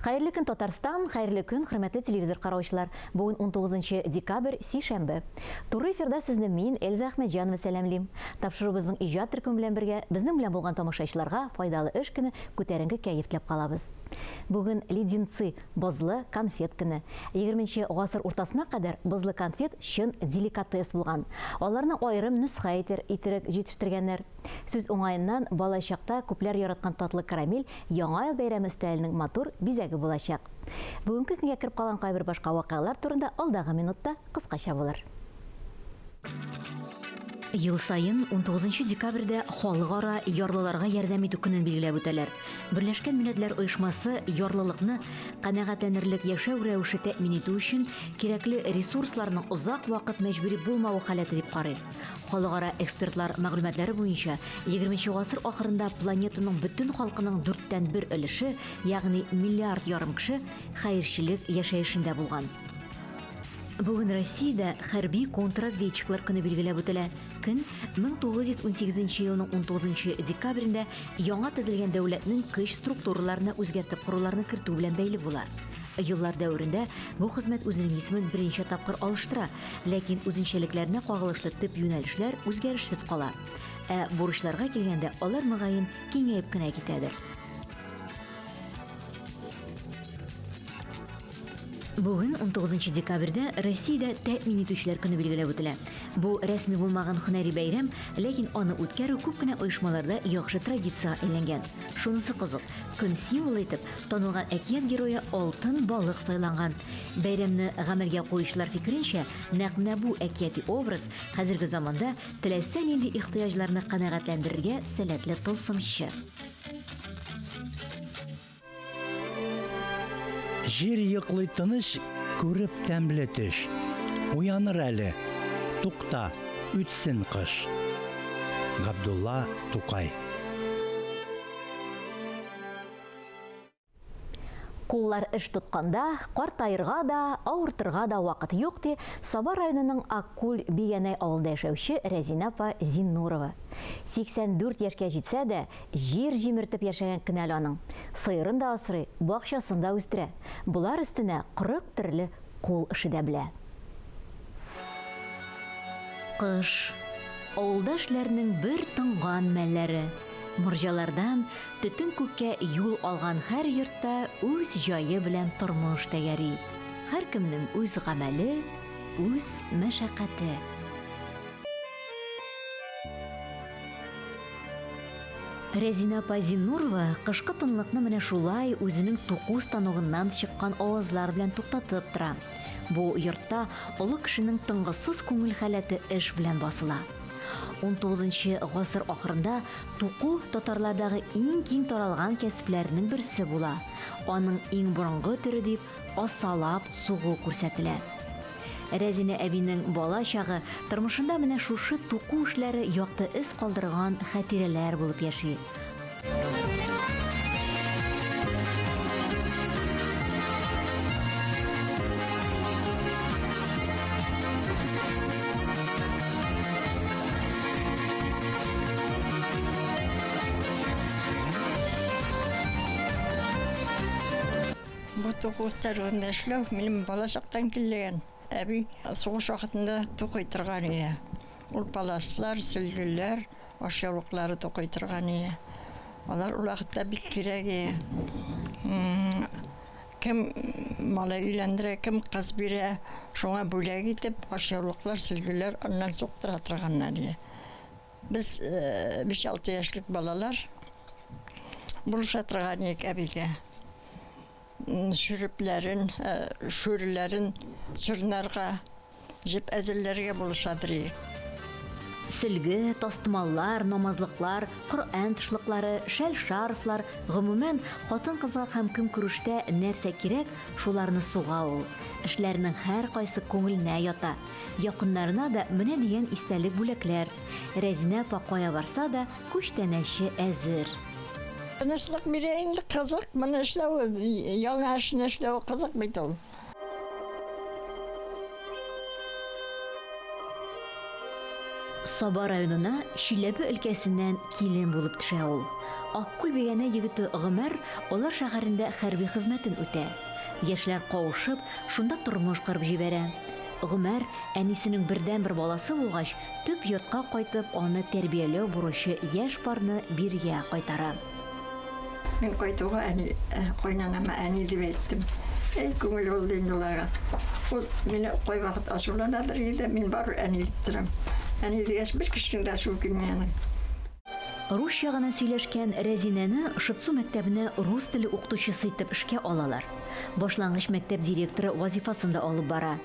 Хәерле көн, Татарстан, хәерле көн, хөрмәтле телевизор караучылар. Бүген 19 декабрь, сишәмбе. Туры эфирда сезне мин, Эльза Әхмәтҗанова сәламлим. Тапшыруыбызның иҗат төркеме белән бергә безнең белән булган тамашачыларга файдалы эш көне, күтәренке кәеф теләп калабыз. Бүген леденцы, бозлы конфет көне. 20 гасыр уртасына кадәр бозлы конфет чын деликатес булган. Аларны аерым нөсхә итер, иттереп җитештергәннәр. Сүз уңаеннан, балачакта күпләр яраткан татлы карамель Яңа ел бәйрәме өстәленең матур бизәге булачак. Бүгенге көнгә кереп калган кайбер башка вакыйгалар турында алдагы минутта кыскача булыр. Ел саен 19 декабрьдә Халыкара ярлыларга ярдәм итү көнен билгеләп үтәләр. Берләшкән Милләтләр Оешмасы ярлылыкны канәгатьләнерлек яшәү рәвеше тәэмин итү өчен кирәкле ресурсларның озак вакыт мәҗбүри булмавы халәте дип карый. Халыкара экспертлар мәгълүматлары буенча, егерменче гасыр ахырында планетаның бөтен халкының дүрттән бер өлеше, ягъни миллиард ярым кеше хәерчелек яшәешендә булган. Бүген Россиядә хәрби контрразведчиклар көне билгеләп үтелә. Көн 1918 елның 19 декабрендә яңа төзелгән дәүләтнең көч структураларына үзгәртеп коруларны кертү белән бәйле була. Еллар дәверендә бу хезмәт үзенең исемен берничә тапкыр алыштыра, ләкин үзенчәлекләренә кагылышлы төп юнәлешләр үзгәрешсез кала. Ә бурычларга килгәндә, алар, мөгаен, киңәеп кенә китәдер. Бүген, 19 декабрьдә, Россиядә тәэмин итүчеләр көне билгеләп үтелә. Бу рәсми булмаган һөнәри бәйрәм, ләкин аны үткәрү күп кенә оешмаларда яхшы традициягә әйләнгән. Шунысы кызык, көн символы итеп танылган әкият герое алтын балык сайланган. Бәйрәмне гамәлгә куючылар фикеренчә, нәкъ менә бу әкияти образ хәзерге заманда теләсә нинди ихтыяҗларны канәгатьләндерергә сәләтле тылсымчы. Җир йоклый тыныч, күреп тәмле төш. Уяныр әле, тукта, үтсен кыш. Габдулла Тукай. Куллар эш тотканда, картаерга да, авыртырга да вакыт юк, ди Саба районының Аккүл Биянәй авылында яшәүче Рәзинә апа Зиннурова. 84 яшькә җитсә дә, җир җимертеп яшәгән көн әле аның. Сыерын да асрый, бакчасын да үстерә. Болар өстенә 40 төрле кул эше дә белә. Кыш. Авылда эшләрнең бер тынган мәлләре. Морҗалардан төтен күккә юл алган һәр йортта үз җае белән тормыш тәгәри. Һәркемнең үз гамәле, үз мәшәкате. Рәзинә апа Зиннурова кышкы тынлыкны менә шулай үзенең туку станогыннан чыккан авазлар белән туктатып тора. Бу йортта олы кешенең тынгысыз күңел халәте эш белән басыла. Унтугызынчы гасыр ахырында туку татарлардагы иң киң таралган кәсепләрнең берсе була. Аның иң борынгы төре дип асалап сугу күрсәтелә. Рәзинә әбинең бала чагы тормышында менә шушы туку эшләре якты эз калдырган хатирәләр булып яши. Бу туку станогында эшләү минем бала чактан килгән. Әби сугыш вакытында тукый торган иде. Ул паласлар, сөлгеләр, ашъяулыклары тукый торган иде. Алар ул вакытта бик кирәк иде. Кем малай өйләндерә, кем кыз бирә, шуңа бүләк итеп ашъяулыклар, сөлгеләр аннан суктыра торганнар иде. Без 5-6 яшьлек балалар булыша торган идек әбигә. Шөрепләрен, шүрләрен чорнарга, җеп әзерләргә булышадыр идек. Сөлге, тастымаллар, намазлыклар, Коръән тышлыклары, шәл-шарфлар, гомумән, хатын-кызга һәм көнкүрештә нәрсә кирәк, шуларны суга ул. Эшләренең һәркайсы күңеленә ята. Якыннарына да менә дигән истәлек бүләкләр. Рәзинә апа кая барса да, күчтәнәче әзер. Тынычлык бирә инде, кызык моны эшләве, яңа эшне эшләве кызык бит ул. Саба районына Чиләбе өлкәсеннән килен булып төшә ул. Аккүл Бигәнә егете Гомәр алар шәһәрендә хәрби хезмәтен үтә. Яшьләр кавышып, шунда тормыш корып җибәрә. Гомәр, әнисенең бердәнбер баласы булгач, төп йортка кайтып, аны тәрбияләү бурычы яшь парны бирегә кайтара. Мин кайтуга әни, кайнанама әни дип әйттем. Әй, күңел булды инде уларга. Ул мине кайвакыт ачуланадыр иде, мин барыбер әни дип торам. Әни дигәч, бер кешенең дә ачуы килми аның. Русча гына сөйләшкән Рәзинәне Шытсу мәктәбенә рус теле укытучысы итеп эшкә алалар. Башлангыч мәктәп директоры вазифасын да алып бара.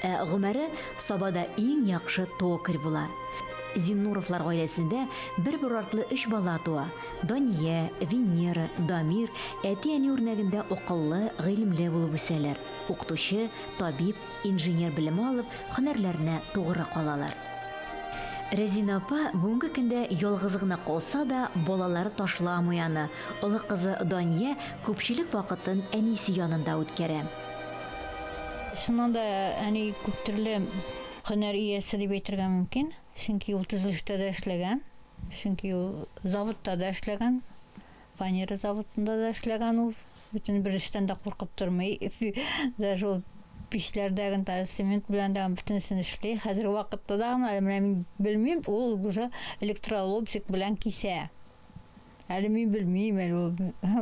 Ә Гомәре Сабада иң яхшы токарь була. Зиннуровлар гаиләсендә бер-бер артлы өч бала туа. Дания, Венера, Дамир әти-әни үрнәгендә акыллы, гыйлемле булып үсәләр. Укытучы, табиб, инженер белеме алып, һөнәрләренә тугры калалар. Рәзинә апа бүгенге көндә ялгызы гына калса да, балалары ташламый аны. Олы кызы Дания күпчелек вакытын әнисе янында үткәрә. Чыннан да, әни күптөрле һөнәр иясе дип әйтергә мөмкин. Чөнки ул төзелештә дә эшләгән, чөнки ул заводта да эшләгән, фанера заводында да эшләгән ул. Бөтен бер эштән дә куркып тормый. Даже ул пичләрдә генә цемент белән дә бөтенесен эшли. Хәзерге вакытта да әле менә мин белмим, ул уже электролобзик белән кисә. Әле мин белмим, әле ул,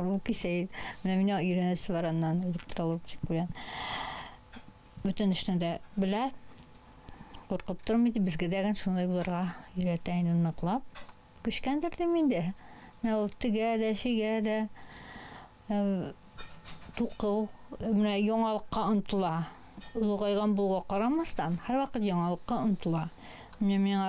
ул кисә. Менә миңа өйрәнәсе бар аннан электролобзик белән. Бөтен эшне дә белә. Куркып тормый, безгә дә гел шундай булырга өйрәтә инде ныклап. Күчкәндер дим инде. Менә ул тегә дә, чигә дә, туку, менә яңалыкка омтыла. Олыгайган булуга карамастан, һәрвакыт яңалыкка омтыла. Менә миңа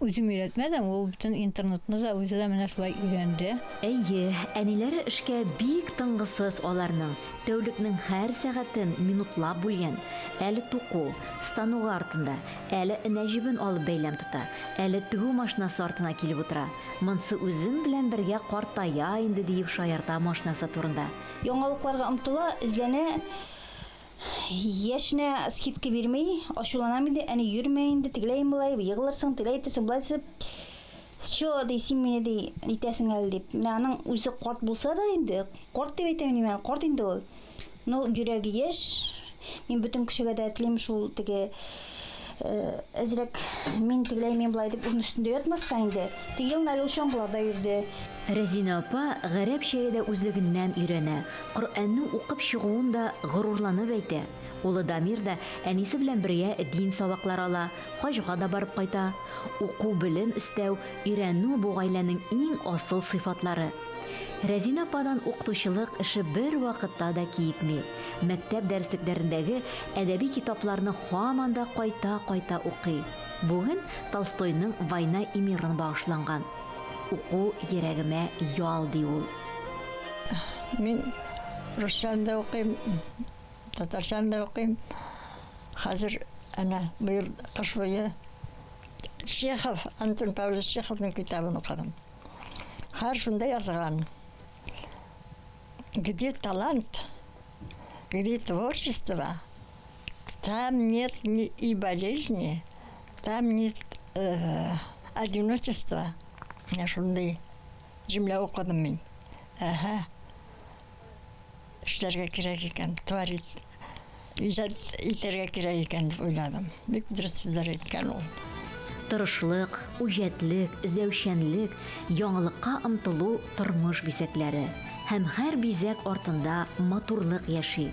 Үзем өйрәтмәдем, ул бөтен интернетны да үзе дә менә шулай өйрәнде. Әйе, әниләре эшкә бик тынгысыз аларның, тәүлекнең һәр сәгатен минутлап бүлгән, әле туку станогы артында, әле энә җебен алып бәйләм тота, әле тегү машинасы артына килеп утыра. Монсы үзем белән бергә картая инде, диеп шаярта машинасы турында. Яңалыкларга омтыла, эзләнә. Яшенә скидка бирми, ачуланам инде, әни йөрмә инде, тегеләй-болай, егылырсың, тегеләй итәрсең, болай итәрсең. Чё, ди, син мине, ди, итәсең әле, дип. Менә аның үзе карт булса да инде, карт дип әйтәм инде мин, карт инде ул. Но йөрәге яшь. Мин бөтен кешегә дә телим шул теге әзрәк мин тегеләй, мин болай дип урын өстендә ятмаска инде. Теге елны әле ул чаңгыларда йөрде. Рәзинә апа гарәпчәгә дә үзлегеннән өйрәнә, Коръәнне укып чыгуын да горурланып әйтә. Улы Дамир да әнисе белән бергә дин сабаклары ала, хаҗга да барып кайта. Уку, белем өстәү, өйрәнү бу гаиләнең иң асыл сыйфатлары. Рәзинә ападан укытучылык эше бервакытта да китми. Мәктәп дәреслекләрендәге әдәби китапларны һаман да кайта-кайта укый. Бүген Толстойның Война и мирын багышланган. Уку йөрәгемә ял, ди ул. Мин русчаны да укыйм, татарчаны да укыйм. Хәзер әнә быел кыш буе Чехов, Антон Павлович Чеховның китабын укыдым. Хәр шунда язган. Где талант, где творчество, там нет ни и болезни, там нет э, одиночества. Менә шундый җөмлә укыдым мин. Әһә. Эшләргә кирәк икән, творить, иҗат итәргә кирәк икән дип уйладым. Бик дөрес сүзләр әйткән ул. Тырышлык, үҗәтлек, эзләүчәнлек, яңалыкка омтылу тормыш бизәкләре. Һәм һәр бизәк артында матурлык яши.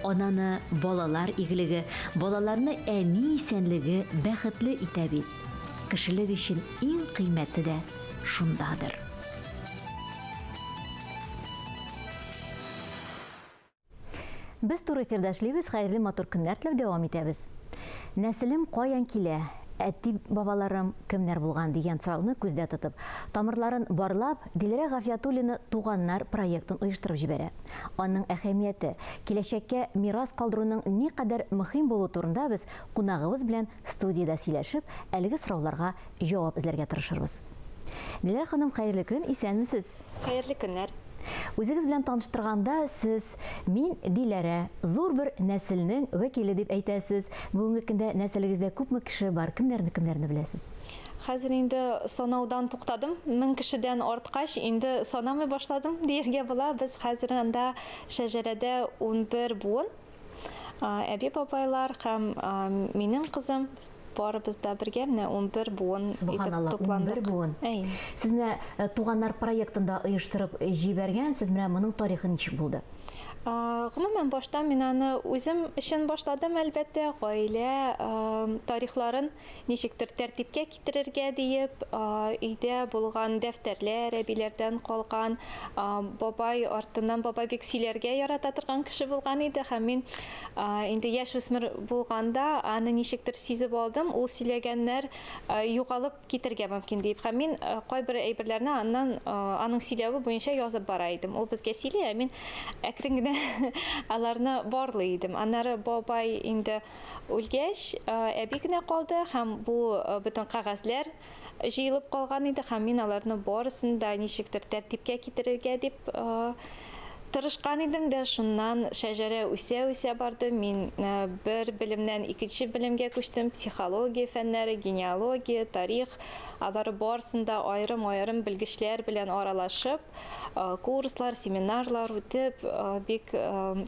Ананы балалар игелеге, балаларны әни исәнлеге бәхетле итә бит. Кешелек өчен иң кыйммәте дә шундадыр. Без туры эфирда эшлибез, хәерле матур көннәр теләп дәвам итәбез. Нәселем каян килә? Әти бабаларым кемнәр булган дигән сорауны күздә тотып, тамырларын барлап, Диләрә Гафиятуллина Туганнар проектын оештырып җибәрә. Аның әһәмияте, киләчәккә мирас калдыруның никадәр мөһим булуы турында без кунагыбыз белән студиядә сөйләшеп, әлеге сорауларга җавап эзләргә тырышырбыз. Диләрә ханым, хәерле көн, исәнмесез! Хәерле көннәр! Үзегез белән таныштырганда сез Мин Диләрә, зур бер нәселнең вәкиле дип әйтәсез. Бүгенге көндә нәселегездә күпме кеше бар, кемнәрне-кемнәрне беләсез? Хәзер инде санаудан туктадым. 1000 кешедән арткач, инде санамый башладым дияргә була. Без хәзер анда шәҗәрәдә 11 буын. Әби-бабайлар һәм минем кызым, без барыбыз да бергә менә 11 буын итеп Субханалла, тупландык. 11 буын. Әйе. Сез менә э, туганнар проектында оештырып җибәргәнсез, менә моның тарихы ничек булды? Гомумән, башта мин аны үзем өчен башладым, әлбәттә, гаилә тарихларын ничектер тәртипкә китерергә диеп, өйдә булган дәфтәрләр, әбиләрдән калган, бабай артыннан бабай бик сөйләргә ярата торган кеше булган иде һәм мин инде яшүсмер булганда аны ничектер сизеп алдым, ул сөйләгәннәр югалып китергә мөмкин диеп. Һәм мин кайбер әйберләрне аннан аның сөйләве буенча язып бара идем. Ул безгә сөйли, ә мин әкрен генә аларны барлый идем. Аннары бабай инде үлгәч, әби генә калды һәм бу бөтен кәгазьләр җыелып калган иде һәм мин аларны барысын да ничектер тәртипкә китерергә дип тырышкан идем дә, шуннан шәҗәрә үсә-үсә барды. Мин бер белемнән икенче белемгә күчтем, психология фәннәре, генеалогия, тарих, алары барысын да аерым-аерым белгечләр белән аралашып, курслар, семинарлар үтеп, бик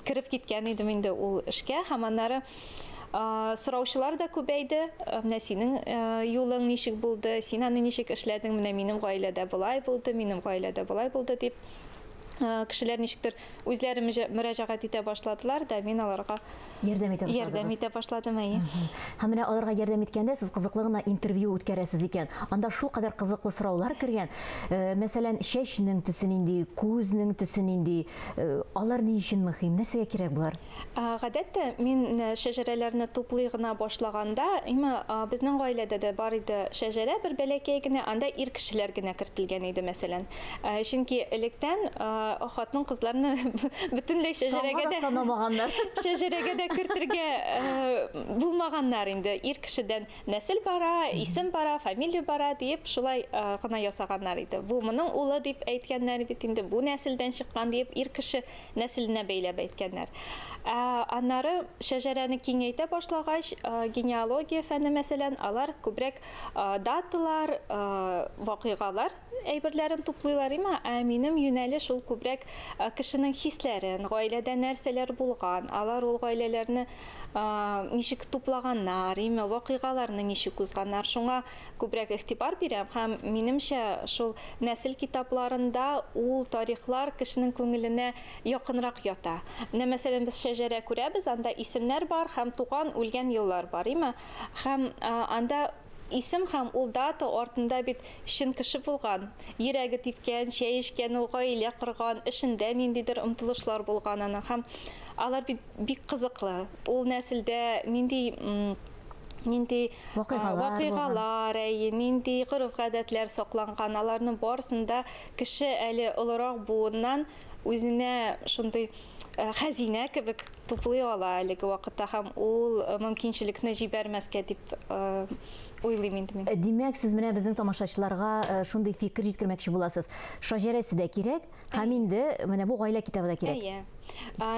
кереп киткән идем инде ул эшкә. Һәм аннары сораучылар да күбәйде. Менә синең юлың ничек булды, син аны ничек эшләдең, менә минем гаиләдә болай булды, минем гаиләдә болай булды дип. Кешеләр ничектер үзләре мөрәҗәгать итә башладылар да, мин аларга ярдәм итә башладыгыз. Ярдәм итә башладым, әйе. Һәм менә аларга ярдәм иткәндә сез кызыклы гына интервью үткәрәсез икән. Анда шулкадәр кызыклы сораулар кергән. Мәсәлән, чәчнең төсе нинди, күзнең төсе нинди, алар ни өчен мөһим, нәрсәгә кирәк болар? Гадәттә, мин шәҗәрәләрне туплый гына башлаганда, имә безнең гаиләдә дә бар иде шәҗәрә бер бәләкәй генә, анда ир кешеләр генә кертелгән иде, мәсәлән. Чөнки электән хатын-кызларны бөтенләй шәҗәрәгә дә санамаганнар. Шәҗәрәгә дә кертергә булмаганнар инде. Ир кешедән нәсел бара, исем бара, фамилия бара диеп шулай гына ясаганнар иде. Бу моның улы дип әйткәннәр бит инде, бу нәселдән чыккан диеп ир кеше нәселенә бәйләп әйткәннәр. Ә аннары шәҗәрәне киңәйтә башлагач, генеалогия фәне, мәсәлән, алар күбрәк даталар, вакыйгалар әйберләрен туплыйлар име, ә минем юнәлеш ул күбрәк кешенең хисләрен, гаиләдә нәрсәләр булган, алар ул гаиләләрне ничек туплаганнар, име, вакыйгаларны ничек узганнар, шуңа күбрәк игътибар бирәм һәм, минемчә, шул нәсел китапларында ул тарихлар кешенең күңеленә якынрак ята. Менә, мәсәлән, без шәҗәрә күрәбез, анда исемнәр бар һәм туган, үлгән еллар бар, име? Һәм анда исем һәм ул дата артында бит чын кеше булган, йөрәге типкән, чәй эчкән, ул гаилә корган, эшендә ниндидер омтылышлар булган аның һәм алар бит бик кызыклы. Ул нәселдә нинди нинди вакыйгалар, вакыйгалар, әйе, нинди гореф-гадәтләр сакланган, аларның барысын да кеше әле олырак буыннан үзенә шундый хәзинә кебек туплый ала әлеге вакытта һәм ул мөмкинчелекне җибәрмәскә дип уйлыйм инде мин. Димәк, сез менә безнең тамашачыларга шундый фикер җиткермәкче буласыз. Шаҗәрәсе дә кирәк, Һәм инде менә бу гаилә китабы да кирәк. Әйе.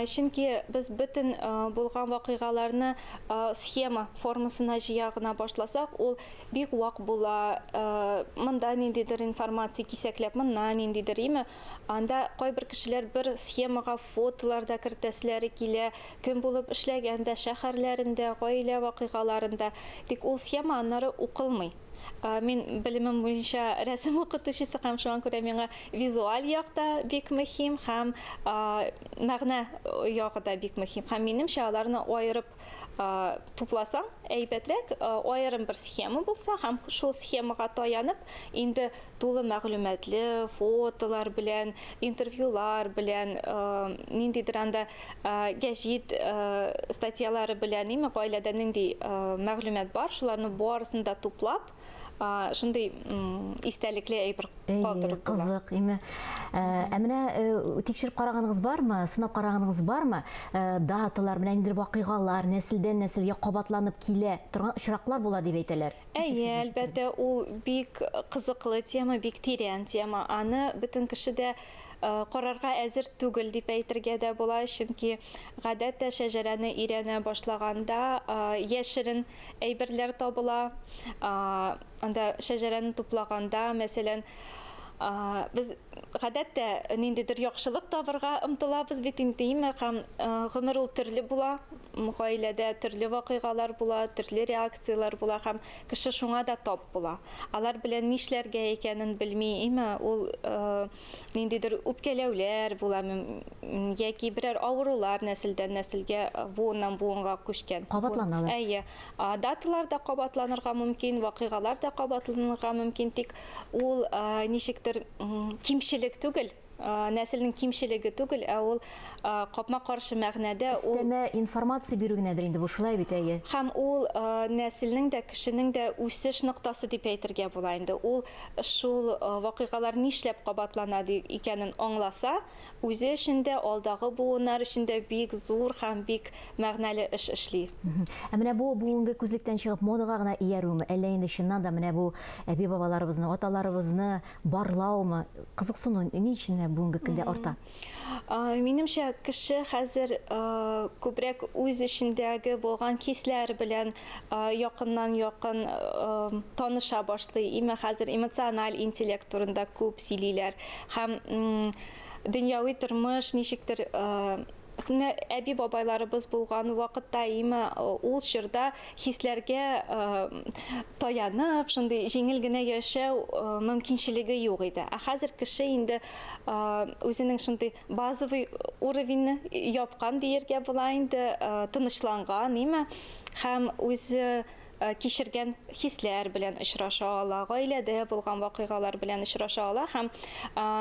Чөнки без бөтен булган вакыйгаларны схема формасына җыя гына башласак, ул бик вак була. Монда ниндидер информация кисәкләп, моннан ниндидер, име? Анда кайбер кешеләр бер схемага фотолар да кертәселәре килә, кем булып эшләгән дә, шәһәрләрендә, гаилә вакыйгаларында. Тик ул схема аннары укылмый. Мин белемем буенча рәсем укытучысы һәм шуңа күрә миңа визуаль як та бик мөһим һәм мәгънә ягы да бик мөһим. Һәм минемчә аларны аерып тупласаң әйбәтрәк, аерым бер схема булса һәм шул схемага таянып инде тулы мәгълүматлы фотолар белән, интервьюлар белән, ниндидер анда гәҗит статьялары белән, име, гаиләдә нинди мәгълүмат бар, шуларны барысын да туплап, шундый истәлекле әйбер калдырып була. Кызык, име. Ә менә тикшереп караганыгыз бармы, сынап караганыгыз бармы? Даталар, менә ниндидер вакыйгалар нәселдән нәселгә кабатланып килә торган очраклар була дип әйтәләр. Әйе, әлбәттә, ул бик кызыклы тема, бик тирән тема. Аны бөтен кеше дә карарга әзер түгел дип әйтергә дә була, чөнки гадәттә шәҗәрәне өйрәнә башлаганда яшерен әйберләр табыла. Анда шәҗәрәне туплаганда, мәсәлән, без гадәттә ниндидер яхшылык табырга омтылабыз бит инде, һәм гомер ул төрле була, гаиләдә төрле вакыйгалар була, төрле реакцияләр була, һәм кеше шуңа да тап була. Алар белән нишләргә икәнен белми, име, ул ниндидер үпкәләүләр була, яки берәр авырулар нәселдән нәселгә, буыннан буынга күчкән. Кабатланалар. Әйе. Даталар да кабатланырга мөмкин, вакыйгалар да кабатланырга мөмкин, тик ул ничектер кимчелек түгел, нәселнең кимчелеге түгел, ә ул капма-каршы мәгънәдә ул Өстәмә информация бирү генәдер инде бу, шулай бит, әйе. Һәм ул нәселнең дә, кешенең дә үсеш ноктасы дип әйтергә була инде. Ул шул вакыйгалар нишләп кабатлана икәнен аңласа, үзе өчен дә, алдагы буыннар өчен дә бик зур һәм бик мәгънәле эш эшли. Ә менә бу бүгенге күзлектән чыгып модага гына иярүме, әллә инде чыннан да менә бу әби-бабаларыбызны, аталарыбызны барлаумы, кызыксыну ни өчен менә бүгенге көндә арта? Минемчә, кеше хәзер күбрәк үз эчендәге булган хисләр белән якыннан якын таныша башлый. Име хәзер эмоциональ интеллект турында күп сөйлиләр. Һәм дөньяви тормыш ничектер әби-бабайларыбыз булган вакытта, име ул чорда хисләргә таянып, шундый җиңел генә яшәү мөмкинчелеге юк иде. Ә хәзер кеше инде үзенең шундый базовый уровеньне япкан дияргә була инде, тынычланган, име, һәм үзе кичергән хисләр белән очраша ала, гаиләдә булган вакыйгалар белән очраша ала һәм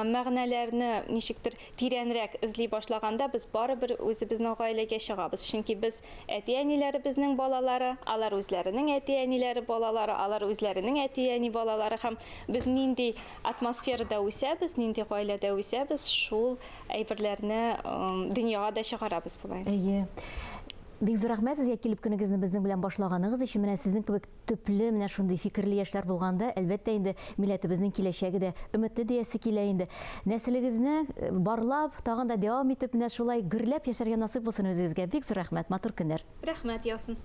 мәгънәләрне ничектер тирәнрәк эзли башлаганда без барыбер үзебезнең гаиләгә чыгабыз. Чөнки без әти-әниләребезнең балалары, алар үзләренең әти-әниләре балалары, алар үзләренең әти-әни балалары һәм без нинди атмосферада үсәбез, нинди гаиләдә үсәбез, шул әйберләрне дөньяга да чыгарабыз була. Әйе. Бик зур рәхмәт сезгә килеп көнегезне безнең белән башлаганыгыз өчен. Менә сезнең кебек төпле, менә шундый фикерле яшьләр булганда, әлбәттә инде милләтебезнең киләчәге дә өметле диясе килә инде. Нәселегезне барлап, тагын да дәвам итеп, менә шулай гөрләп яшәргә насыйп булсын үзегезгә. Бик зур рәхмәт, матур көннәр. Рәхмәт, яусын.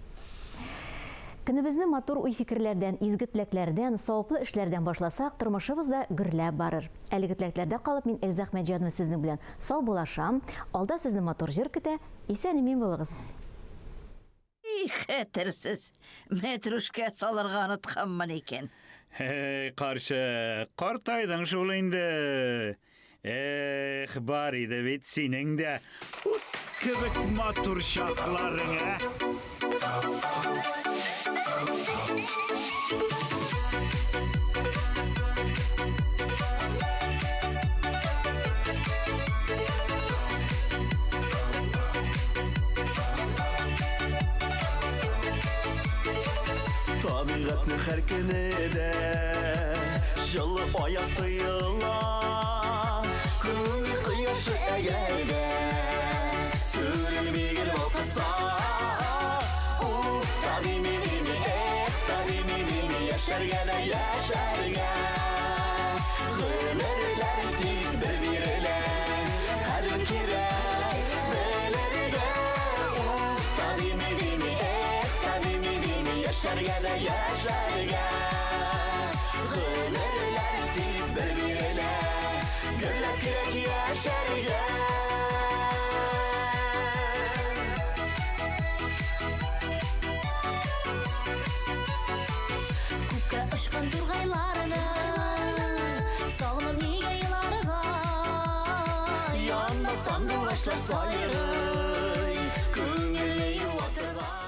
Көнебезне матур уй-фикерләрдән, изге теләкләрдән, саваплы эшләрдән башласак, тормышыбыз да гөрләп барыр. Әлеге теләкләрдә калып, мин Эльза Әхмәтҗанова сезнең белән саубуллашам. Алда сезне матур җыр көтә. Исән-имин булыгыз. И хәтерсез, мәтрүшкә салырга онытканмын икән. Эй, карчык, картайдың шул инде. Эх, бар иде бит синең дә ут кебек матур чакларың, ә? Табигатьнең һәр көне дә җылы аяз тоела. Күңел кояшы әгәр дә сүрелми гел балкыса. Уф, та дими дими, эх, та дими дими, яшәргә дә яшәргә. Гомерләр тик бер бирелә, кадер кирәк белергә. Уф, та дими дими, эх, та дими дими, яшәргә дә яшәргә. Гомерләр тик бер бирелә, гөрләп кирәк яшәргә. Күккә очкан тургайларны сагынып нигә еларга? Янда сандугачлар сайрый.